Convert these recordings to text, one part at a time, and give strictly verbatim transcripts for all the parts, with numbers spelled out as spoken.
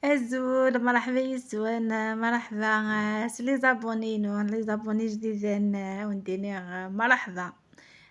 Azul, mṛeḥba yes-wen, mṛeḥba, eh, s les abonnés-inu, les abonnés jdiden, eh, wen-d-iniɣ, eh, mṛeḥba.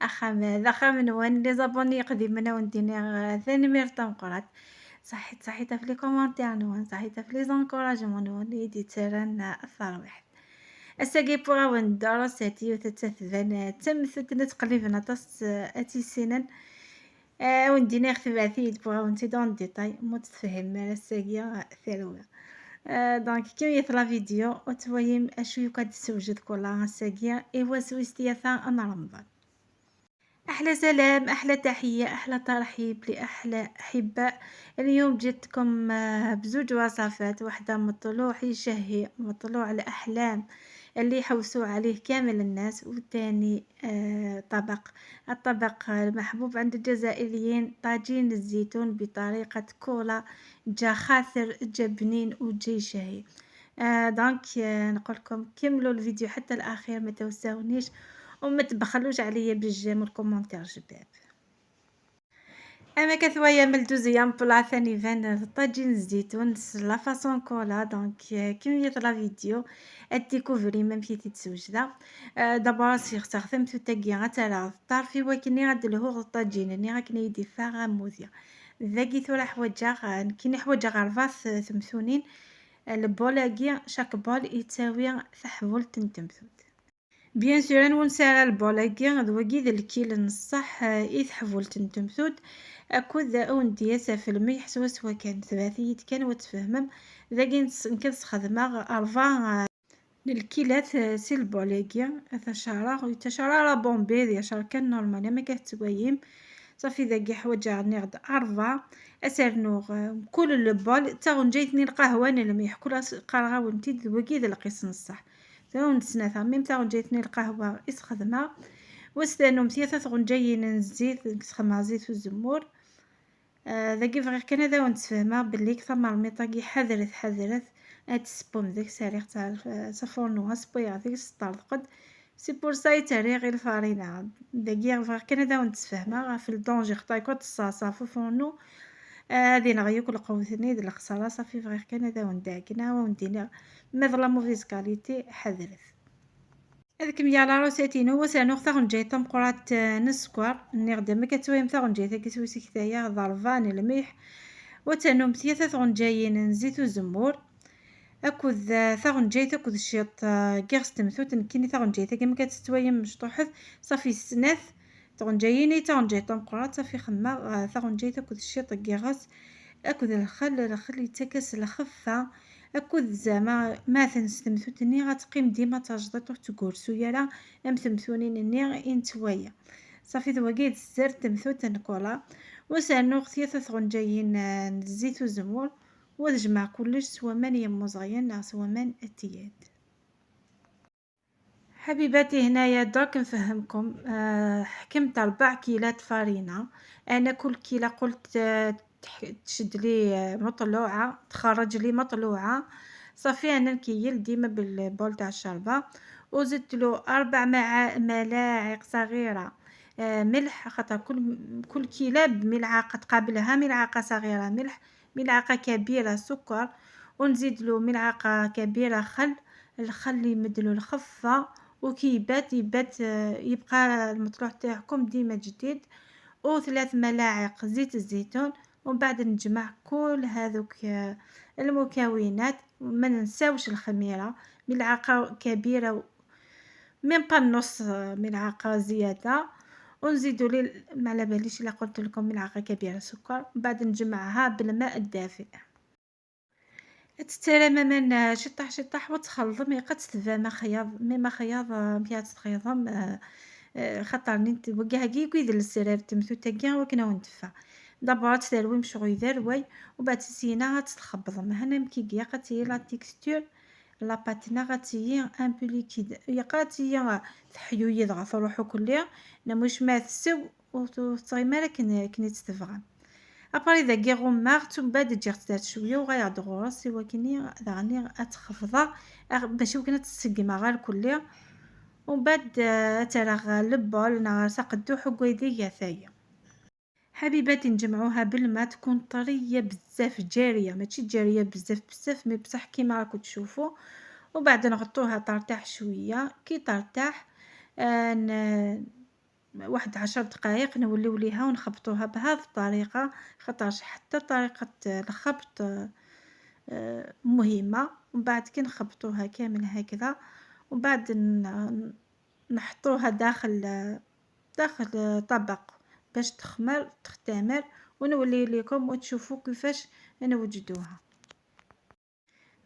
Axxam d axxam-nwen, les abonnés iqdimen, wen-d-iniɣ, eh, tanemmirt tameqqrant. Ṣaḥit, ṣaḥit ɣef les commentaires-nwen, ṣaḥit ɣef les encouragements-nwen i d-yettarran, eh, tarwiḥt. Ass-agi wwiɣ-awen-d arusit, yiwet ad tban, eh, d tamtunt n tqelliben aṭas, eh, ad tt-yessinen. Eh, ad wen-d-iniɣ tebɛet-iyi-d, wwiɣ-awen-tt-id en détail, ma ur tt-tefhimem ara ass-agi, eh, terwi. Eh, donc, kemmlet la vidéo, ad twalim acu yakk ad d-tessewjed kul ass-agi, i wass wis tlata n Remḍan. أحلى سلام، أحلى تحية، أحلى ترحيب لأحلى أحباء. اليوم جيتكم، آه، بزوج وصفات، واحدة مطلوع يشهي، مطلوع الأحلام اللي يحوسوا عليه كامل الناس، والثاني، آه، طبق، الطبق المحبوب عند الجزائريين، طاجين الزيتون بطريقة كولا، جا خاثر، جا بنين وجا يشهي. آه، donc، آه، نقول لكم كملوا الفيديو حتى الأخير، ما توساونيش وما تبخلوش عليا بال j'aime وال commentaire شباب. أما كثوايا من le deuxième plat ثاني يبان طاجين الزيتون س la façon كولا. Donc، آه، كملت la vidéo، اديكوفري ما مشيتي تسوجدا. آه، دابا سيغ تاغ ثمثوتاكي غتالا الطرف، وكني غاد لهوغ الطاجين ني غاكني يدي فاغ موديا. ذاكي ثورا حواجا، آه، كيني حواجا غربات ثمثونين. البولاكي، chaque bol يتساوي تحبولت نتمثوت. Bien sûr، أنا ونسى على البولاكي، هذا وقيد الكيل نصح، آه، إيه تحبولت نتمثوت. أكد أون دياسة في الملح سوا سوا كان ثلاثية كان وتفهمم. ذاكي نس-، نكد سخدمة أربعة، آه، الكيلات، آه، سي البولاكي. أثا شعرة، أثا شعرة راه بومبي، ذي شعر كان نورمال، ما كتوايم. صافي، ذاكي حواجع نغد أربعة. أسرنوغ، آه، كل البول، تاغن جايتني القهوة نلميح، كل أس-، قرغة ونتي ذوقي ذا القيس نصح. ثون سنة ميم تاغن جايتني القهوة إسخدمة. واستنو مثيا تاغن جايين نزيت، نكسخمها زيت وزمور. آه، ذاكي بغيغ كان هذا ونتفهمها باللي كثر مرميطاكي حذرت، حذرت. هاد السبوم ذاك ساريغ تاع الف-، سفورنو، سبويغ ذاك سطار ثقد. C'est pour ça يتهري غير الفارينة. داكيا بغيغ كان هذا ونتفهمها في الدونجي خطاي كنت الصاصة في فورنو. آه، هذه نغيوك القوتني ذي الخسارة، صافي بغيغ كان هذا ونداكنا وندينا. Mais la mauvaise qualité حذرت. هذيك مية لا روسيتينو وسانوغ تاغنجايت تمقرات، آه، نسكر. نيغ ديما كتويم تاغنجايت كتوي سكتايا ضربان الملح. وتانوم ثياثة تغنجايين نزيت وزمور. أكد، آه، تاغنجايت أكد الشيط، آه، كيغ ستمثوت نكيني تاغنجايت كيما كتستويم مشطوحث. صافي سنات تغنجاييني تاغنجايت تمقرات صافي خما، آه، تاغنجايت أكد الشيط كيغس. أكد الخل، الخل يتكس الخفة. أكد زعما ما تنستمثوتني غتقيم ديما تجديط وتقول سيارة أم ثمثونين ني إنتوايا. صافي ذوقيد السر تمثوت نكولا. وسانو ثياثة تغنجايين، آه، نزيت وزمور. وتجمع كلش سوا مان يموزغيان ناغ سوا مان التياد. حبيباتي، هنايا دوك نفهمكم. آه، حكمت ربع كيلات فارينة. أنا كل كيلة قلت، آه، تح-، تشد لي، آه، مطلوعة، تخرج لي مطلوعة. صافي، أنا نكيل ديما بالبول تاع الشربة، وزدت له أربع مع-، ملاعق صغيرة، آه، ملح، خاطر كل، كل كيلة بملعقة تقابلها ملعقة صغيرة ملح، ملعقة كبيرة سكر، ونزيد له ملعقة كبيرة خل. الخل يمد له الخفة، وكي يبات، يبات، آه، يبقى المطلوع تاعكم ديما جديد. وثلاث ملاعق زيت الزيتون، ومن بعد نجمع كل هذوك، آه، المكونات. ما ننساوش الخميرة، ملعقة كبيرة، même pas نص ملعقة زيادة. ونزيدو لي، ما على باليش إلا قلت لكم ملعقة كبيرة سكر، من بعد نجمعها بالماء الدافئ. تترى ماما شطح شطح وتخلط، مي قد تتبع ما خياض، مي ما خياض، آه، مي تتخيضم، آه، آه، خاطر ني نت-، وكا هاكي يكون يدل السرار تمثو تاكي وكنا وندفع. دابا تداروي مشغول يداروي، وبعد سينا تتخبض. ما هنا مكيكيا قاتي la texture، la pâte نا غاتي un peu liquide. يا قاتي تحيو يد غا تروحو كلها، نموش ما تسو وتغي مالك كن-، كني تتبغى. ابري داكي غماغ، ثم بعد جيغ تدات شويه وغايغ دغورس، ايوا كني داغني اتخفضا، أغ-، باش يمكن تسقم غير كلي. ومن بعد، آه، ترى لبول نهار ساقدو حكويدي يا ثايا. حبيباتي، نجمعوها بالما تكون طرية بزاف، جارية، ماشي جارية بزاف بزاف، mais بصح كيما راكم تشوفوا. وبعد نغطوها ترتاح شوية. كي ترتاح، آه، ن-، واحد عشر دقايق نوليو ليها ونخبطوها بهذه الطريقة، خاطرش حتى طريقة الخبط، آه، مهمة. ومن بعد كي نخبطوها كامل هكذا، ومن بعد ن-، نحطوها داخل، داخل طبق باش تخمر، تختمر، ونولي لكم وتشوفوا كيفاش نوجدوها.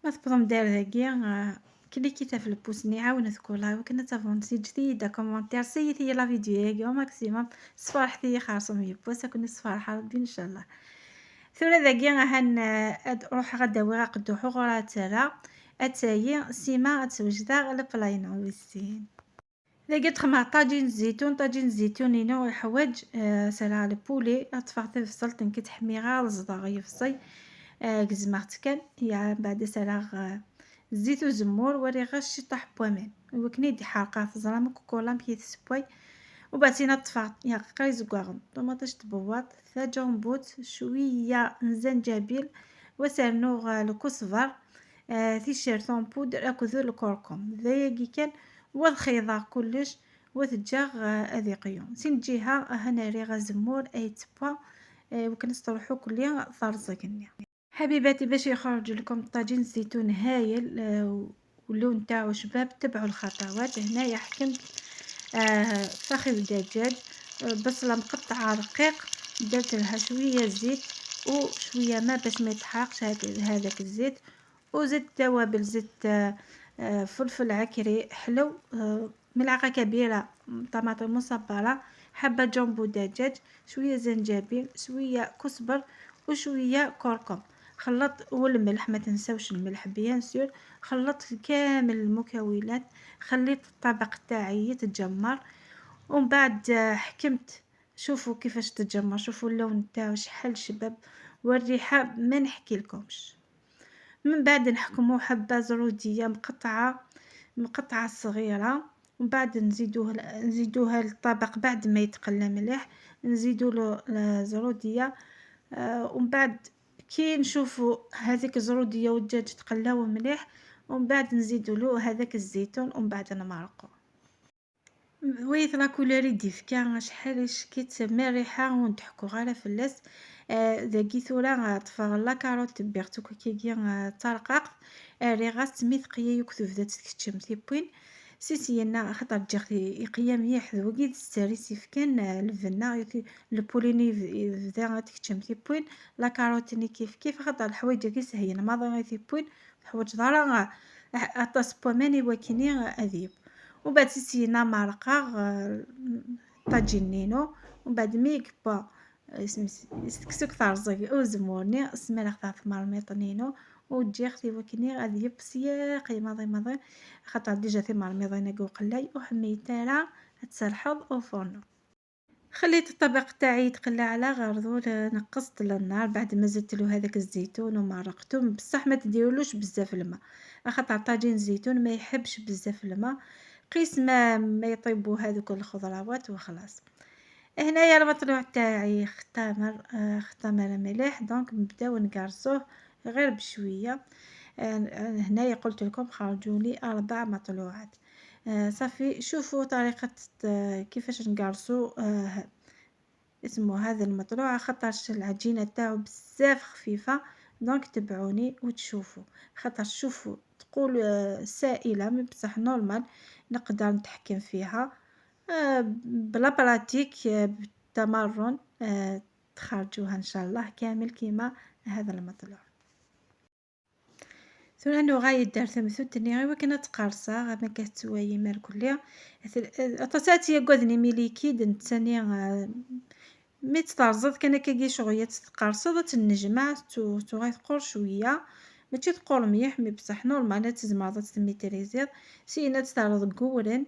ما تبغم دار داكيا، آه، كليكيتا في البوس ني عاونتكم الله، وكنا تافونتي جديدة كومونتير سيتي لا فيديو ياكي او ماكسيموم. صفارحتي خاصهم يبوس، كوني صفارحة ربي ان شاء الله. ثورة داكيا هن، آه، روح غدا وغا قدو حغرة ترى. اتايي سيما اتوجدا لبلاينو ويسين. داكي تخمر طاجين الزيتون. طاجين الزيتون ينو يحوج، آه، سلعة البولي، اطفاغ تبصلت نكي تحميغا الزضاغ يفصي، آه، قزمغت كان، يا بعد سلعة، آه، زيت وزمور وريغا الشطة حبوامين. وكني دي حرقة في زرام كوكولا مكي تسبوي. وبعدين اطفاغ يا قري زكواغم، طوماطيش تبواط، ثا جامبوت، شوية زنجبيل، وسرنوغ الكزبر، آه، ثيشيرت اون بودر اكد الكركم. ذايا كي كان وضخيضة كلش. وتجاغ، آه، أذي قيوم. سين جهة، آه، هنا ريغا زمور أي تبوا، آه، وكنستروحو كليا ثرزقني. حبيباتي، باش يخرج لكم طاجين الزيتون هايل، آه، واللون تاعو شباب، تبعوا الخطوات. هنايا حكمت، آه، فخذ دجاج، آه، بصلة مقطعة رقيق، درت لها شوية زيت وشوية ماء باش ما يتحرقش هاك-، هذاك الزيت. وزدت توابل، زدت، آه، آه، فلفل عكري حلو، آه، ملعقة كبيرة طماطم مصبرة، حبة جامبو دجاج، شوية زنجبيل، شوية كزبر وشوية كركم. خلطت، والملح، ما تنساوش الملح bien sûr. خلطت كامل المكونات، خليت الطبق تاعي يتجمر، ومن بعد، آه، حكمت. شوفوا كيفاش تتجمر، شوفوا اللون تاعو شحال شباب، والريحة ما نحكي لكمش. من بعد نحكمو حبة زرودية مقطعة، مقطعة صغيرة، ومن بعد نزيدوه، نزيدوها للطبق بعد ما يتقلى مليح. نزيدو له الزرودية، آه، ومن بعد كي نشوفو هذيك الزرودية والدجاج تقلاو مليح، ومن بعد نزيدو له هذاك الزيتون، ومن بعد نمرقو. ويت la couleur يدي فكا شحال شكيت من ريحة ونضحكو غير فلاس. آه، داكي ثورة، آه، طفى la carotte بيغتو كيكي، آه، ترقاق. آه، ريغاس مي ثقيا يكتو بدات تكتشم تيبوين. سيسينا خاطر جيغ يقيا مليح ذوقي تستاري سيفكان، آه، الفنا يكي البوليني يف-، يبدا تكتشم تيبوين. La carotte ني كيف كيف، خاطر الحوايج كي سهينا ماضي غير تيبوين. تحوج ضرا، آه، آه، أطاس بوماني وكيني، آه، أذيب. وبعد سينا مرقة، آه، طاجين نينو. ومن بعد ميك با، آه، اسمي س-، سكسوك ترزق وزمورني، سمالة خطا ثمار ميطنينو، وتجي اختي وكني غادي يبسيا قيمة ضي مضي، خاطر ديجا ثمار ميضينا جو قلاي وحميتها تسرحض وفورنو. خليت الطبق تاعي يتقلى على غرضو، ل-، نقصت للنار بعد ما زدت له هذاك الزيتون ومرقته، بصح ما تديرولوش بزاف الماء، خاطر طاجين الزيتون ما يحبش بزاف الماء، قيس ما، ما يطيبوا هذوك الخضروات وخلاص. هنايا المطلوع تاعي اختمر، آه، اختمر مليح، donc نبداو نقرصوه غير بشوية. آه، هنايا قلت لكم خرجوا لي أربع مطلوعات. آه، صافي، شوفوا طريقة، آه، كيفاش نقرصوا، آه، اسمو هذا المطلوع، خاطرش العجينة تاعو بزاف خفيفة. Donc تبعوني وتشوفوا، خاطر شوفوا تقول، آه، سائلة، mais بصح normal نقدر نتحكم فيها، آه، بلا براتيك، آه، بالتمرن، آه، تخرجوها إن شاء الله كامل كيما هذا المطلوع. ثورة نوغا يدار ثمثوت ني غير وكنا تقارصا، غا ما كتوايم الكلية. أث-، أطاسات يقعدني مي ليكيد نتساني، آه، مي تترزض كان كاكي شغية تتقارصض تنجمع تو، تو غير تقور شوية. ماشي تقور مليح، mais بصح normal تزمرض تميتريزيض. سينا تتعرض قورن،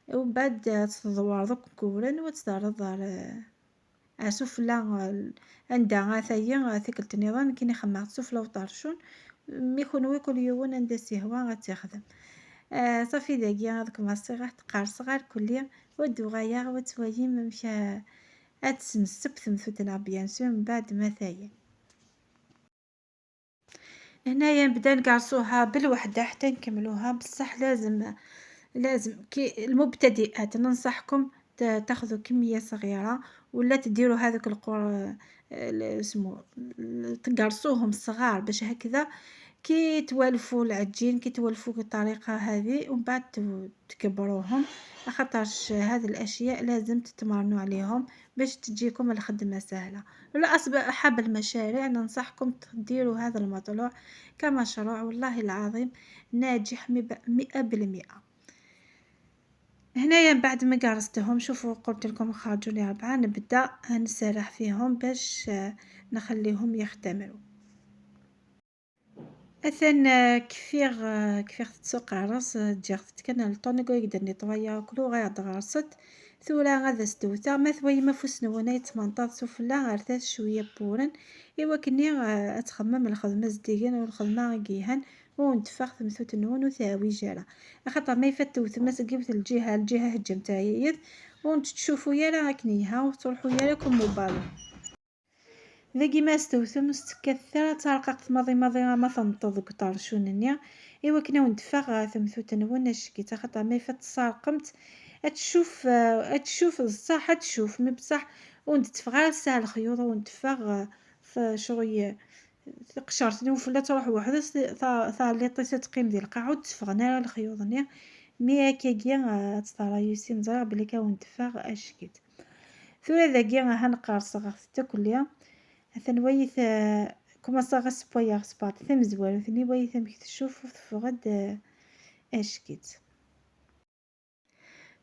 ومن بعد تدور دوك قورن وتتعرض على سفلى، آه، عندها غا ثايا، آه، ثقلت نيضان كي نخمع سفلى وطرشون. مي كونوي كل يوم عندها سهوة غتخدم. آه، صافي داكيا هذاك ماسي غا تقار صغار كليا ودو غايا وتوايم مشا. ad tesmessebt temtut-nneɣ bien sûr mbeɛd ma tayen. هنايا نبدا نقرصوها بالوحدة حتى نكملوها، بصح لازم، لازم كي المبتدئات ننصحكم ت-، تاخذوا كمية صغيرة، ولا تديروا هذوك القر-، ال-، اسمو، ال-، تقرصوهم صغار باش هكذا كي توالفوا العجين، كي توالفوا بالطريقة هذه، ومن بعد تو-، تكبروهم، خاطرش هذه الأشياء لازم تتمرنوا عليهم باش تجيكم الخدمة سهلة. ولا أصحاب المشاريع، ننصحكم تديروا هذا المطلوع كمشروع، والله العظيم ناجح مب-، مئة بالمئة. هنايا بعد ما قرصتهم، شوفوا، قلت لكم خرجوا لي ربعة، نبدا نسرح فيهم باش، آه، نخليهم يختمروا. أثن، آه، كفيغ، آه، كفيغ تتسوق عرس، آه، جيغ تتكن الطونيكو يقدر نيطوايا كلو غير دغرست. ثورة غادا ستوتا، ما ثوي ما فوس نونا يتمنطاط سفلا غير ثلاث شوية بورن. إوا كني، آه، أتخمم الخدمة زديقن والخدمة غيهن، ونتفاخ ثمثوت نون وثاوي جارة. أخاطر ما يفات توثم سقيوت الجهة، الجهة هجمت عيد، ونتشوفوا يا راه كنيها وتروحوا يا راكم مبالو. ذاكي ما استوثم ستكثر تارققت ماضي ماضي ما تنطض قطار شو ننيا. إوا كنا وندفع ثمثوت نون أشكي تاخطى ما يفات تصارقمت. أتشوف، آه، أتشوف الصح، أتشوف، مي بصح وندتفغ غير الساعة الخيوط وندفغ، آه، فشغل قشرتني وفلا تروح وحدة س-، تا، تا لي طيسة تقيم ديال القاع وتفغنا على الخيوط نيا. مي هكاكيا، آه، تطرا يوسين زرع بلي كون دفاغ أشكيت. ثورة ذاكيا ها نقرص غا تاكليا. هثن ويث، آه، كوماسا غا سبويا غا سباط ثم زوالو ثني ويث أمك تشوف وتفغد، آه، أشكيت.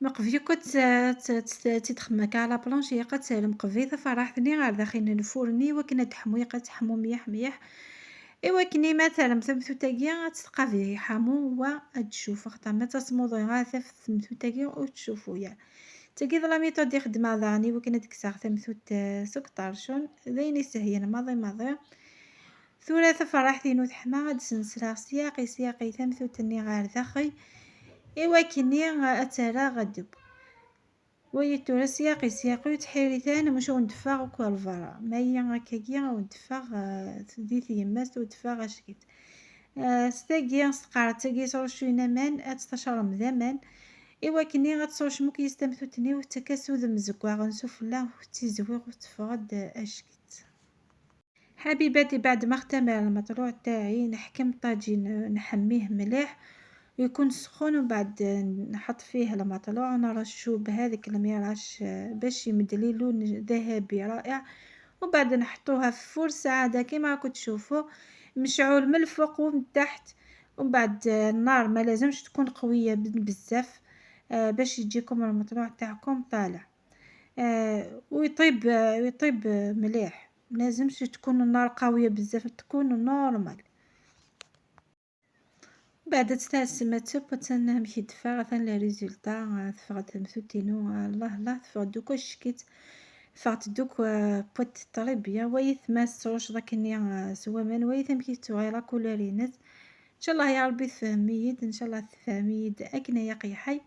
مقفيو كت-، ت-، ت-، تتخمك على بلونش، هي قد سالم قفيضة، فرحتني غير داخل الفرن، وكنا تحمو، يقا تحمو ميح ميح. إوا كني مثلًا ثمثوتاكيا غتتقافي حامو وتشوف، خاطر ما تصمودي غا ثف ثمثوتاكيا وتشوفو يا. تاكي لا ميثود يخدم هذا راني وكنا ديك ساعة ثمثوت، آه، سكر طرشون، داين يسهين ماضي ماضي. ثورة تفرحتين وتحمى غاد سنسرا سياقي سياقي ثمثوت ني غير داخل. إوا كني غا أتارا غدب. ويتورا سياقي سياقي وتحيري ثان مش وندفع كوالفارا. ما هي هكاكيا وندفع، آه، دي ثيمات ودفع غاشكيت. آه، ستاكيا سقارة تاكي صور شوينا مان، أتستشرم ذا مان. إوا كني غتصور شموك يستمثوتني وتكاسو ذم زكوا غنسو فلا وتيزوي وتفغد أشكيت. حبيباتي، بعد ما اختمر المطلوع تاعي، نحكم الطاجين، نحميه مليح ويكون سخون، ومن بعد نحط فيه المطلوع ونرشو بهذيك الميراش باش يمدلي لون ذهبي رائع. ومن بعد نحطوها في الفور ساعة هذا كيما راكم تشوفوا، مشعول من الفوق ومن تحت. ومن بعد النار ما لازمش تكون قوية بزاف، آه، باش يجيكم المطلوع تاعكم طالع، آه، ويطيب، آه، ويطيب مليح. ما لازمش تكون النار قوية بزاف، تكون نورمال. بعد تاع السماتو بتنهم كي دفا غتن لي ريزولتا، آه، تفغد المثوتينو، آه، الله الله، تفغد دوكا شكيت، تفغد دوك، آه، بوت طري بيا، ويث ما سوش ذاك ني، آه، سوامان، ويث أم كي توغي لا كولارينت. إن شاء الله يا ربي تفهميد، إن شاء الله تفهميد أكن يا قيحي.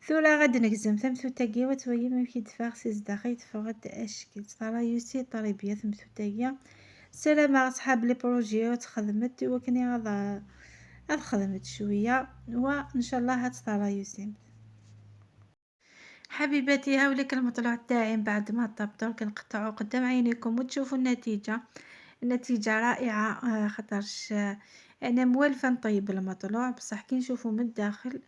ثورة غادي نجزم ثمثوتاكيا وتويم أمك يدفع سيز داخل يتفرد أشكي. ترى يوسي طريبيا ثمثوتاكيا. سلام أصحاب لي بروجيات خدمت وكني غادا، غاد خدمت شوية وإن شاء الله هتطرى يوسي. حبيباتي، هاوليك المطلوع تاعي من بعد ما طبتو، كنقطعو قدام عينيكم وتشوفوا النتيجة. النتيجة رائعة، آه، خاطرش، آه، أنا موالفة نطيب المطلوع، بصح كي نشوفو من الداخل،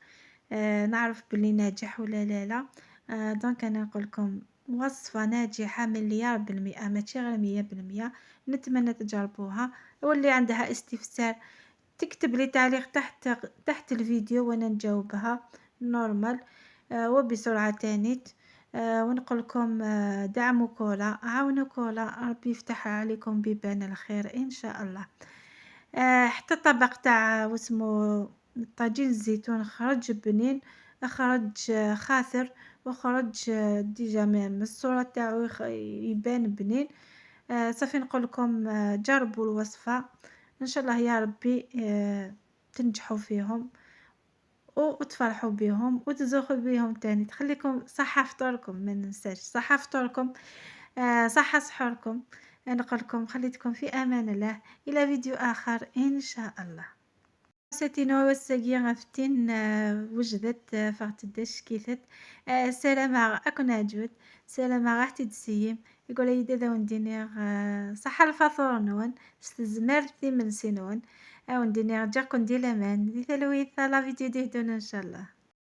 آه، نعرف بلي ناجح ولا لا لا. آه، donc أنا نقولكم وصفة ناجحة مليار بالمئة، ماشي غير مية بالمية. نتمنى تجربوها، واللي عندها استفسار تكتب لي تعليق تحت، تحت الفيديو وأنا نجاوبها نورمال، آه، وبسرعة تانيت. آه، ونقولكم، آه، دعموا كولا، عاونوا كولا، ربي يفتح عليكم بيبان الخير إن شاء الله. آه، حتى الطبق تاع واسمو طاجين الزيتون خرج بنين، خرج، آه، خاثر، وخرج، آه، déjà même الصورة تاعو يخ-، يبان بنين. آه، صافي نقولكم، آه، جربوا الوصفة، إن شاء الله يا ربي، آه، تنجحوا فيهم. وتفرحوا بهم وتزوخوا بهم تاني، تخليكم صحة فطوركم، ما ننساش صحة فطوركم، آه، صحة سحوركم. نقولكم خليتكم في أمان الله، إلى فيديو آخر إن شاء الله. Setino wass-agi ɣef tin, ah, wejdet, ah, fɣet-d ackitet. Ah, ssarameɣ ad ken-ɛǧbet, ssarameɣ ad tt-id-tseyyim. Iqul-iyi-d ad awen-d-iniɣ, ah, ṣaḥḥa lfaṭur-nwen s tezmert imensi-nwen. Ad awen-d-iniɣ ǧǧiɣ-ken di laman, di talwit, à la vidéo d-ihdun ncallah.